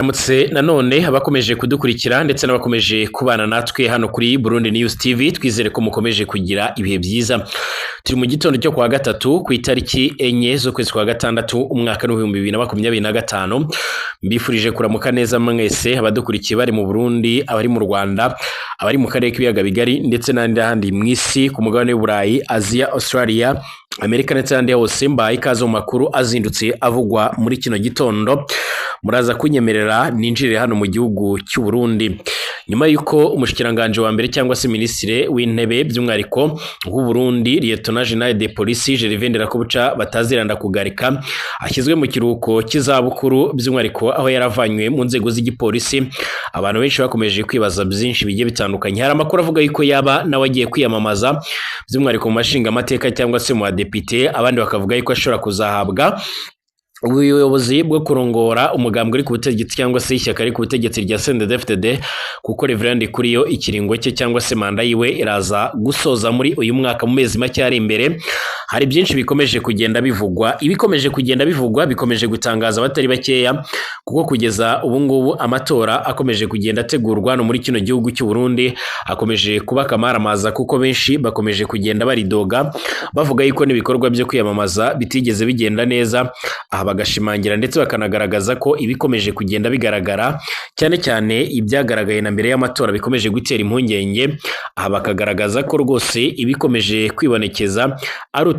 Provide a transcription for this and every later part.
Mutse nanone abakomeje kudukurikira ndetse n'abakomeje kubana natwe hano kuri Burundi News TV, twizere ko mukomeje kugira ibihe byiza. Turi mu gitondo cyo kwa gatatu ku itariki 4 z'ukwezi kwa gatandatu umwaka w'2025. Mbifurije kuramuka neza mwese abadukurikiye bari mu Burundi, abari mu Rwanda, abari mu karere k'ibiyaga bigari ndetse n'ahandi mw'isi, ku mugabane w'Uburayi, Aziya, Australia, Amerika ndetse n'ahandi hose. Mbaye ikaze mu makuru azindutse avugwa muri kino gitondo. Muraza kunyemerera ninjirire hano mu gihugu cy'u Burundi nyuma y'uko umushikiranganje wa mbere cyangwa se minisitiri w'intebe by'umwihariko w'u Burundi, Lieutenant General de Police Gervais Nderakobuca bataziranda kugarika, ashyizwe mu kiruhuko cy'izabukuru, by'umwihariko aho yaravanywe mu nzego z'igipolisi. Abantu benshi bakomeje kwibaza byinshi bigiye bitandukanye. Hari amakuru avuga yuko yaba nawe agiye kwiyamamaza by'umwihariko mu mashinga amateka cyangwa se mu badepite, abandi bakavuga yuko ashobora kuzahabwa ubuyobozi bwo kurongora umugambwe uri ku butegetsi cyangwa se ishyaka riri ku butegetsi rya CNDD-FDD, kuko Reverend Kuriyo ikiringo cye cyangwa se manda yiwe iraza gusoza muri uyu mwaka mu mezi make ari imbere. Hari byinshi bikomeje kugenda bivugwa, ibikomeje kugenda bivugwa bikomeje gutangaza abatari bakeya, kuko kugeza ubu ngubu amatora akomeje kugenda ategurwa no muri kino gihugu cy'u Burundi akomeje kuba kamaramaza, kuko benshi bakomeje kugenda baridoga bavuga yuko n'ibikorwa byo kwiyamamaza bitigeze bigenda neza. Aha bagashimangira ndetse bakanagaragaza ko ibikomeje kugenda bigaragara cyane cyane ibyagaragaye na mbere y'amatora bikomeje gutera impungenge. Aha bakagaragaza ko rwose ibikomeje kwibonekeza ari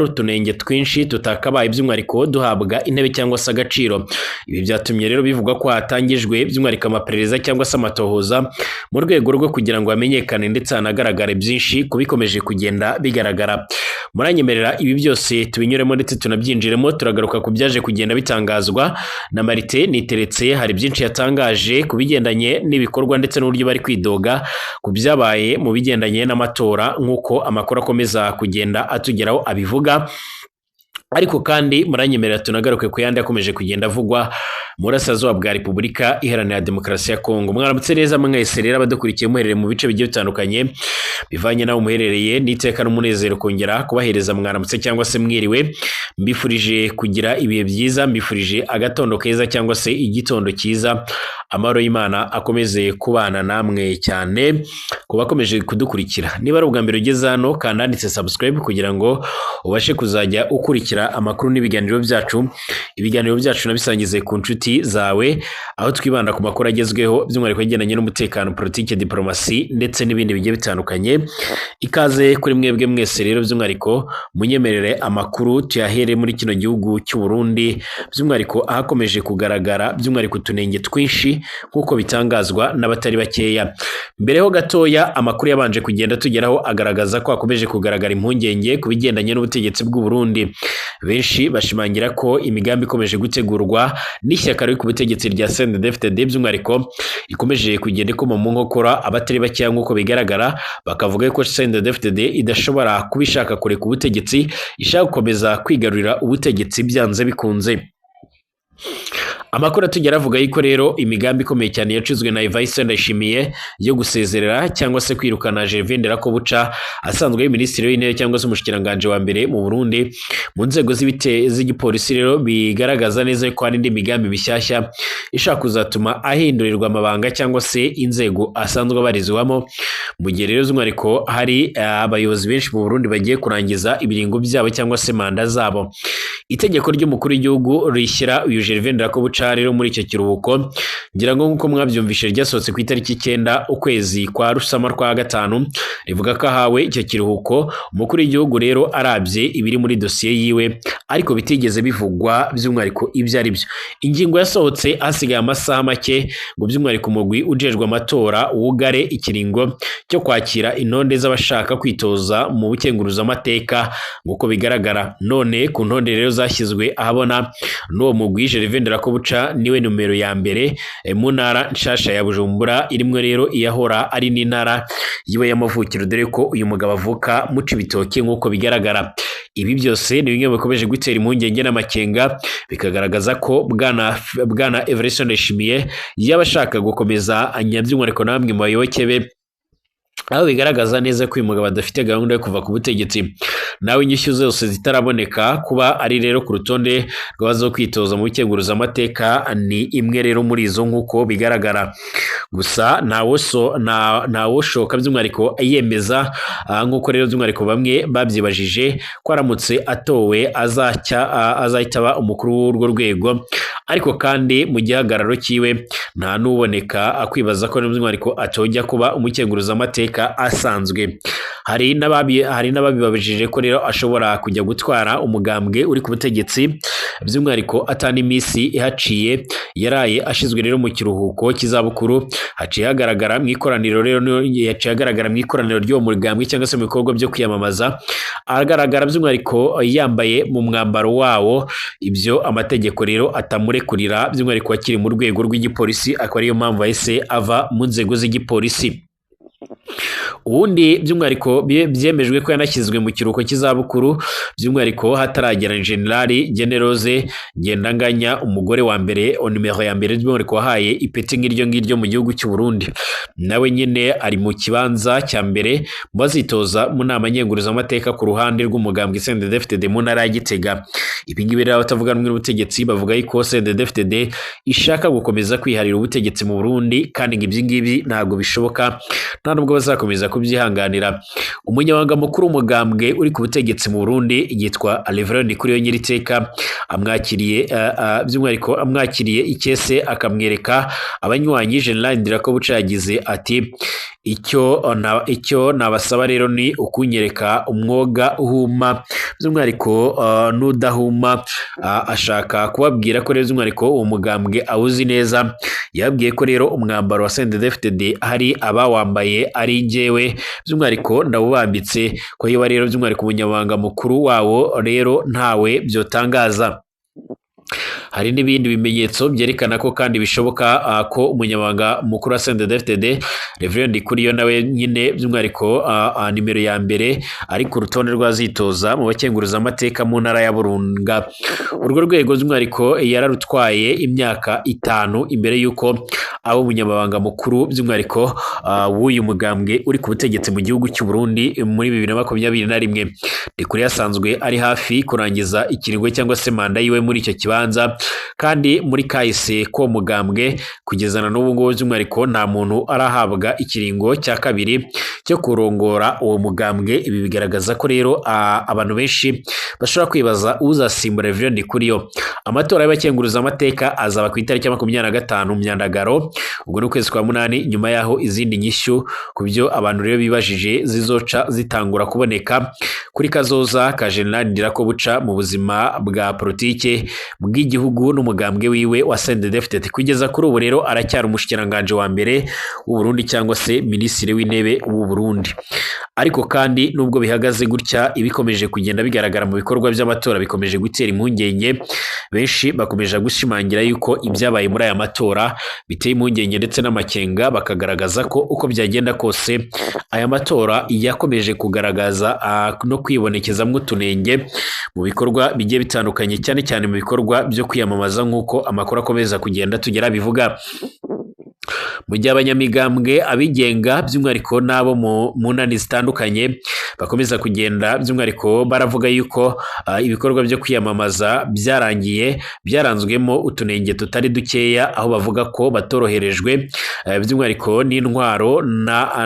utunenge twinshi tutakabaye by'umwihariko duhabwa intebe cyangwa se agaciro. Ibi byatumye rero bivugwa ko hatangijwe by'umwihariko amaperereza cyangwa se amatohoza mu rwego rwo kugira ngo hamenyekane ndetse hanagaragare byinshi ku bikomeje kugenda bigaragara. Muranyemerera ibi byose tubinyuremo ndetse tunabyinjiremo. Turagaruka ku byaje kugenda bitangazwa na Marite Niteretse. Hari byinshi yatangaje ku bigendanye n'ibikorwa ndetse n'uburyo bari kwidoga ku byabaye mu bigendanye n'amatora, nk'uko amakuru akomeza kugenda atugeraho abivuga. Ariko kandi muranyemerera tunagaruke ku yandi akomeje kugenda avugwa mu burasirazuba bwa Repubulika Iharanira Demokarasi ya Kongo. Mwaramutse neza mwese rero abadukurikiye muherereye mu bice bigiye bitandukanye bivanye naho muherereye, n'iteka n'umunezero kongera kubahereza mwaramutse cyangwa se mwiriwe. Mbifurije kugira ibihe byiza, mbifurije agatondo keza cyangwa se igitondo cyiza. Amahoro y'Imana akomeze kubana namwe cyane ku bakomeje kudukurikira. Niba ari ubwa mbere ugeze hano, kanda handitse subscribe kugira ngo ubashe kuzajya ukurikira amakuru n'ibiganiro byacu. Ibiganiro byacu nabisangize ku nshuti zawe, aho twibanda ku makuru agezweho by'umwihariko agendanye n'umutekano, politike, diplomasi ndetse n'ibindi bigiye bitandukanye. Ikaze kuri mwebwe mwese rero by'umwihariko munyemerere amakuru tuyahere muri kino gihugu cy'u Burundi, by'umwihariko ahakomeje kugaragara by'umwihariko utunenge twinshi nk'uko bitangazwa n'abatari bakeya. Mbere ho gatoya amakuru yabanje kugenda tugeraho agaragaza ko hakomeje kugaragara impungenge ku bigendanye n'ubutegetsi bw'u Burundi. Benshi bashimangira ko imigambi ikomeje gutegurwa n'ishyaka riri ku butegetsi rya CNDD-FDD by'umwihariko ikomeje kugenda ikoma mu nkokora abatari bakeya, nk'uko bigaragara. Bakavuga ko CNDD-FDD idashobora kuba ishaka kureka ubutegetsi, ishaka gukomeza kwigarurira ubutegetsi byanze bikunze. Amakuru atugera avuga yuko rero imigambi ikomeye cyane yacuzwe na Evariste Ndayishimiye yo gusezerera cyangwa se kwirukana Gervais Nderakobuca asanzwe ari minisitiri w'intebe cyangwa se umushikiranganje wa mbere mu Burundi mu nzego z'igipolisi, rero bigaragaza neza ko hari indi migambi mishyashya ishaka kuzatuma ahindurirwa amabanga cyangwa se inzego asanzwe abarizwamo. Mu gihe rero by'umwihariko hari abayobozi benshi mu Burundi bagiye kurangiza ibiringo byabo cyangwa se manda zabo. Itegeko ry'umukuru w'igihugu rishyira uyu Gervais Nderakobuca rero muri icyo kiruhuko, ngira ngo nk'uko mwabyumvishe ryasohotse ku itariki 9 ukwezi kwa Rusama kwa gatanu, rivuga ko ahawe icyo kiruhuko umukuru w'igihugu rero arabye ibiri muri dosiye yiwe, ariko bitigeze bivugwa by'umwihariko ibyo ari byo. Ingingo yasohotse hasigaye amasaha make ngo by'umwihariko umugwi ujejwe amatora wugare ikiringo cyo kwakira intonde z'abashaka kwitoza mu bukenguruzamateka, nk'uko bigaragara. None ku ntonde rero zashyizwe ahabona n'uwo mugwi, Gervais Nderakobuca niwe numero ya mbere mu ntara nshasha ya Bujumbura, irimwe rero iyahora ari n'intara yiwe y'amavukiro, dore ko uyu mugabo avuka mu Cibitoke nk'uko bigaragara. Ibi byose ni bimwe bikomeje gutera impungenge n'amakenga, bikagaragaza ko bwana Evariste Ndayishimiye yaba ashaka gukomeza by'umwihariko na bamwe mu bayoboke be aho bigaragaza neza ko uyu mugabo adafite gahunda yo kuva ku butegetsi. Nawe inyishyu zose zitaraboneka, kuba ari rero ku rutonde rw'abazo kwitoza mu amateka ni imwe rero muri izo nk'uko bigaragara. Gusa ntawoshoka by'umwihariko yemeza, nk'uko rero by'umwihariko bamwe babyibajije ko aramutse atowe azahita aba umukuru w'urwo rwego, ariko kandi mu gihagararo cyiwe nta n'uboneka akwibaza ko by'umwihariko atojya kuba umukenguruzamateka asanzwe. Hari n'ababibabajije ko rero ashobora kujya gutwara umugambwe uri ku butegetsi, by'umwihariko atani iminsi ihaciye yaraye ashizwe rero mu kiruhuko cy'izabukuru. Haciye hagaragara mu ikoraniro rero yaciye hagaragara mu ikoraniro ry'uwo mugambwe cyangwa se mu bikorwa byo kwiyamamaza, agaragara by'umwihariko yambaye mu mwambaro wawo, ibyo amategeko rero atamurekurira, by'umwihariko akiri mu rwego rw'igipolisi, akaba ariyo mpamvu yahise ava mu nzego z'igipolisi. Ubundi by'umwihariko byemejwe ko yanashyizwe mu kiruhuko cy'izabukuru, by'umwihariko hataragera General Generose Ngendanganya, umugore wa mbere numero ya mbere by'umwihariko wahaye ipeti nk'iryo ngiryo mu gihugu cy'u Burundi, nawe nyine ari mu kibanza cya mbere mu bazitoza mu nama nkenguruzamateka ku ruhande rw'umugambwe CNDD-FDD mu ntara ya Gitega. Ibi ngibi rero abatavuga rumwe n'ubutegetsi bavuga yuko CNDD-FDD ishaka gukomeza kwiharira ubutegetsi mu Burundi, kandi ngo ibyi ngibi ntabwo bishoboka, nta nubwo bazakomeza kubyihanganira. Umunyamabanga mukuru w'umugambwe uri ku butegetsi mu Burundi yitwa Reverend Ndikuriyo Nyiriteka, amwakiriye by'umwihariko amwakiriye ikese akamwereka abanywanyi. General Ndirakobuca yagize ati: icyo nabasaba rero ni ukunyereka umwoga uhuma, by'umwihariko n'udahuma. Ashaka kubabwira ko rero by'umwihariko uwo mugambwe awuzi neza. Yabwiye ko rero umwambaro wa CNDD-FDD hari abawambaye ari njyewe, by'umwihariko ndawubambitse, ko yoba rero by'umwihariko umunyamabanga mukuru wawo rero ntawe byotangaza. Hari n'ibindi bimenyetso byerekana ko kandi bishoboka ko umunyamabanga mukuru wa CNDD-FDD Reverend Ndikuriyo nawe nyine by'umwihariko nimero ya mbere ari ku rutonde rw'azitoza mu bakenguruzamateka mu ntara ya Burunga. Urwo rwego by'umwihariko yararutwaye imyaka 5 imbere y'uko abo umunyamabanga mukuru by'umwihariko w'uyu mugambwe uri ku butegetsi mu gihugu cy'u Burundi muri 2021. Ndikuriyo asanzwe ari hafi kurangiza ikiringo cyangwa se manda yiwe muri icyo kibanza, kandi muri kahise ko mugambwe kugezana n'ubu ngubu by'umwihariko nta muntu arahabwa ikiringo cya kabiri cyo kurongora uwo mugambwe. Ibi bigaragaza ko rero abantu benshi bashobora kwibaza uzasimbura Reverend Ndikuriyo. Amatora y'abakenguruzamateka azaba ku itariki ya 25 Myandagaro, ubwo ni ukwezi kwa 8, nyuma yaho izindi nyishyu ku byo abantu rero bibajije zizoca zitangura kuboneka kuri kazoza ka General Ndirakobuca mu buzima bwa politike bw'igihugu n'umugambwe wiwe wa CNDD-FDD. Kugeza kuri ubu rero aracyari umushikiranganje wa mbere w'u Burundi cyangwa se minisitiri w'intebe w'u Burundi. Ariko kandi nubwo bihagaze gutya, ibikomeje kugenda bigaragara mu bikorwa by'amatora bikomeje gutera impungenge. Benshi bakomeje gushimangira yuko ibyabaye muri aya matora biteye impungenge ndetse n'amakenga, bakagaragaza ko uko byagenda kose aya matora yakomeje kugaragaza no kwibonekezamo utunenge mu bikorwa bigiye bitandukanye, cyane cyane mu bikorwa byo kwiyamamaza nk'uko amakuru akomeza kugenda tugera bivuga. Mu gihe abanyamigambwe abigenga by'umwihariko n'abo mu nani zitandukanye bakomeza kugenda by'umwihariko baravuga yuko ibikorwa byo kwiyamamaza byarangiye byaranzwemo utunenge tutari dukeya, aho bavuga ko batoroherejwe by'umwihariko n'intwaro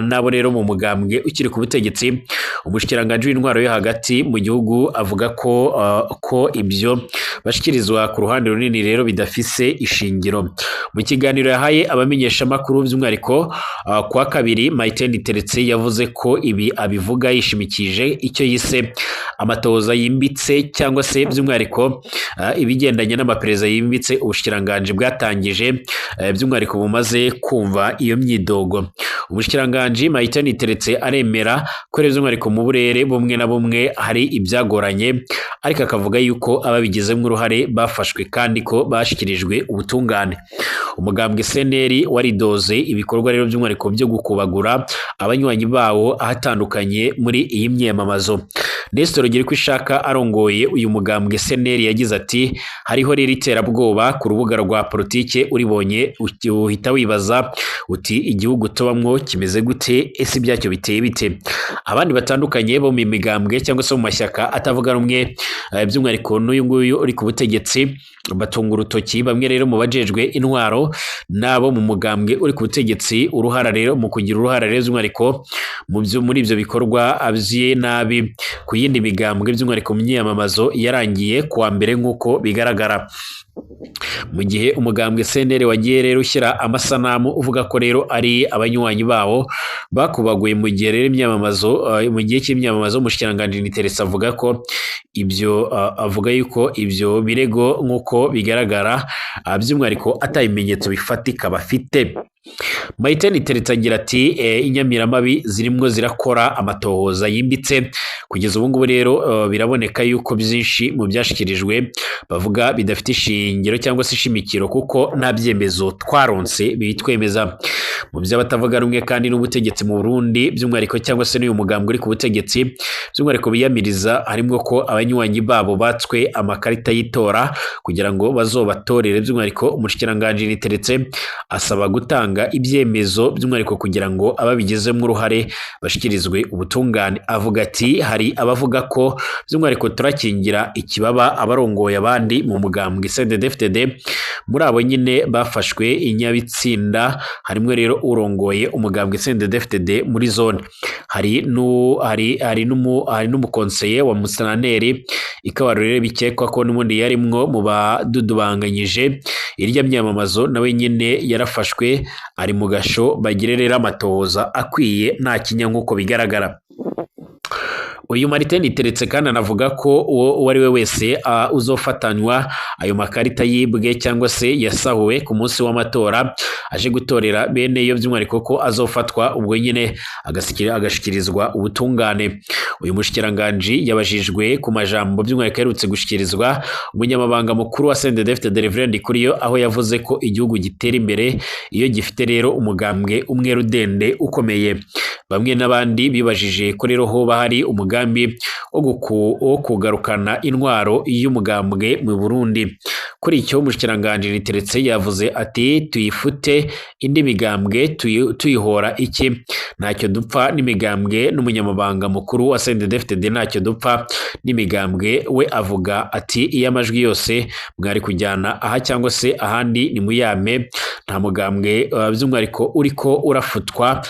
nabo rero mu mugambwe ukiri ku butegetsi. Umushikiranganji w'intwaro yo hagati mu gihugu avuga ko ibyo bashikirizwa ku ruhande runini rero bidafise ishingiro. Mu kiganiro yahaye abamenyeshamakuru by'umwihariko kwa kabiri, Martin Teretse yavuze ko ibi abivuga yishimikije icyo yise amatoza yimbitse cyangwa se by'umwihariko ibigendanye n'amaperereza yimbitse ubushikiranganje bwatangije, by'umwihariko bumaze kumva iyo myidogo. Ubushikiranganje Martin Teretse aremera ko rero by'umwihariko mu burere bumwe na bumwe hari ibyagoranye, ariko akavuga yuko ababigizemo uruhare bafashwe kandi ko bashikirijwe ubutungane. Umugambwe CNL waridoze ibikorwa rero by'umwihariko byo gukubagura abanywanyi bawo ahatandukanye muri iyi myiyamamazo. Nestor Girkwishaka arongoye uyu mugambwe CNL yagize ati: hariho rero iterabwoba ku rubuga rwa politike, uribonye uhita wibaza uti igihugu tubamwo kirimwo kimeze gute, ese ibyacyo biteye bite? Abandi batandukanye bo mu migambwe cyangwa se mu mashyaka atavuga rumwe, by'umwihariko n'uyu nguyu uri ku butegetsi, batunga urutoki bamwe rero mu bajejwe intwaro n'abo mu mugambwe uri ku butegetsi uruhara rero mu kugira uruhara rero by'umwihariko muri ibyo bikorwa abyiye nabi ku yindi migambwe, by'umwihariko mu myiyamamazo yarangiye kuwa mbere nk'uko bigaragara. Mu gihe umugambwe CNL wagiye rero ushyira amasanamu uvuga ko rero ari abanywanyi bawo bakubaguye mu gihe rero imyamamazo, mu gihe cy'imyamamazo, umushikiranganji Niteretse avuga ko ibyo, avuga yuko ibyo birego nk'uko bigaragara, by'umwihariko atabimenyetso bifatika bafite. Martin Niteretse agira ati inyamiramabi zirimwo zirakora amatohoza yimbitse. Kugeza ubu ngubu rero biraboneka yuko byinshi mu byashikirijwe bavuga bidafite ishingiro cyangwa se ishimikiro, kuko nta byemezo twaronse bitwemeza. Mu by'abatavuga rumwe kandi n'ubutegetsi mu Burundi by'umwihariko cyangwa se n'uyu mugambwe uri ku butegetsi by'umwihariko biyamiriza, harimo ko abanywanyi babo batswe amakarita y'itora kugira ngo bazobatorere. By'umwihariko umushikiranganji Niteretse asaba gutanga ibyemezo by'umwihariko kugira ngo ababigizemo uruhare bashyikirizwe ubutungane. Avuga ati hari abavuga ko by'umwihariko turakingira ikibaba abarongoye abandi mu mugambwe CNDD-FDD, muri abo nyine bafashwe inyabitsinda harimo rero urongoye umugambwe CNDD-FDD muri zone, hari n'umukonseye wa Musananeri ikabarore bikekwa ko n'ubundi yarimwo mu badudubanganyije irya myamamazo, nawe nyine yarafashwe ari mu gasho. Bagire rero amatohoza akwiye nta kinya nk'uko bigaragara. Uyu Martin Niteretse kandi anavuga ko uwo ari we wese uzofatanywa ayo makarita yibwe cyangwa se yasahuwe ku munsi w'amatora aje gutorera bene yo, by'umwihariko ko azofatwa ubwo nyine agashikirizwa ubutungane. Uyu mushikiranganji yabajijwe ku majambo by'umwihariko aherutse gushikirizwa umunyamabanga mukuru wa CNDD-FDD Reverend Ndikuriyo, aho yavuze ko igihugu gitera imbere iyo gifite rero umugambwe umwe rudende ukomeye. Bamwe n'abandi bibajije ko rero hoba hari umugambi wo kugarukana intwaro y'umugambwe mu Burundi. Kuri icyo umushikiranganji Niteretse yavuze ati tuyifute indi migambwe tuyihora iki? Ntacyo dupfa n'imigambwe n'umunyamabanga mukuru wa CNDD-FDD ntacyo dupfa n'imigambwe. We avuga ati iyo amajwi yose mwari kujyana aha cyangwa se ahandi ni muyame, nta mugambwe by'umwihariko uriko urafutwa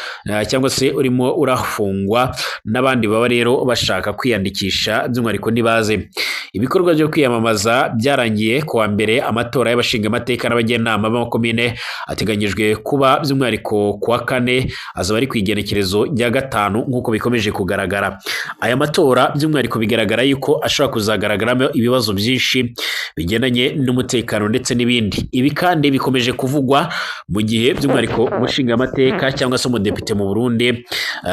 cyangwa se urimo urafungwa n'abandi baba rero bashaka kwiyandikisha by'umwihariko nibaze. Ibikorwa byo kwiyamamaza byarangiye kuwa mbere. Amatora y'abashingamateka n'abajyanama b'amakomine ateganyijwe kuba by'umwihariko kuwa kane, azaba ari ku igenekerezo rya 5 nk'uko bikomeje kugaragara. Aya matora by'umwihariko bigaragara yuko ashobora kuzagaragaramo ibibazo byinshi bigendanye n'umutekano ndetse n'ibindi. Ibi kandi bikomeje kuvugwa mu gihe by'umwihariko umushingamateka cyangwa se umudepite mu Burundi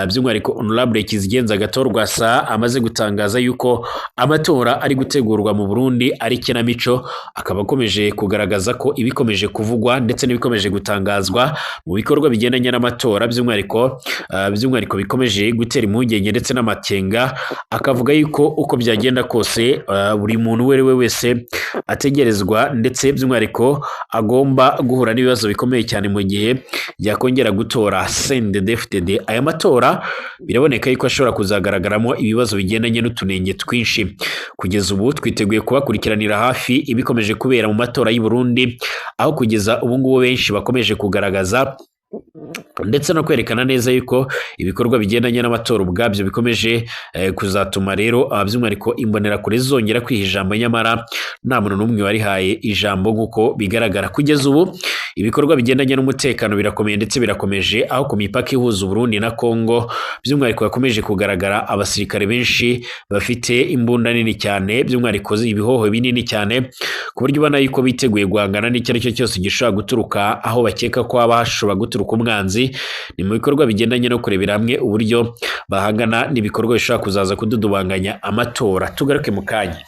by'umwihariko Honorable Kizigenza Gatorwasa amaze gutangaza yuko amatora ari gutegurwa mu Burundi ari ikinamico, akaba akomeje kugaragaza ko ibikomeje kuvugwa ndetse n'ibikomeje gutangazwa mu bikorwa bigendanye n'amatora by'umwihariko bikomeje gutera impungenge ndetse n'amakenga. Akavuga yuko uko byagenda kose buri muntu uwo ari we wese ategerezwa ndetse by'umwihariko agomba guhura n'ibibazo bikomeye cyane mu gihe yakongera gutora CNDD-FDD. Aya matora biraboneka yuko ashobora kuzagaragaramo ibibazo bigendanye n'utunenge twinshi. Kugeza ubu twiteguye kubakurikiranira hafi ibikomeje kubera mu matora y'u Burundi, aho kugeza ubu ngubu benshi bakomeje kugaragaza ndetse no kwerekana neza yuko ibikorwa bigendanye n'amatora ubwabyo bikomeje kuzatuma rero by'umwihariko imbonerakure zongera kwiha ijambo, nyamara nta muntu n'umwe warihaye ijambo nk'uko bigaragara. Kugeza ubu ibikorwa bigendanye n'umutekano birakomeye ndetse birakomeje, aho ku mipaka ihuza Burundi na Kongo by'umwihariko hakomeje kugaragara abasirikare benshi bafite imbunda nini cyane, by'umwihariko ibihoho binini cyane, ku buryo ubona yuko biteguye guhangana n'icyo ari cyo cyose gishobora guturuka aho bakeka ko haba hashobora guturuka umwanzi. Ni mu bikorwa bigendanye no kurebera hamwe uburyo bahangana n'ibikorwa bishobora kuzaza kududubanganya amatora. Tugaruke mu kanya.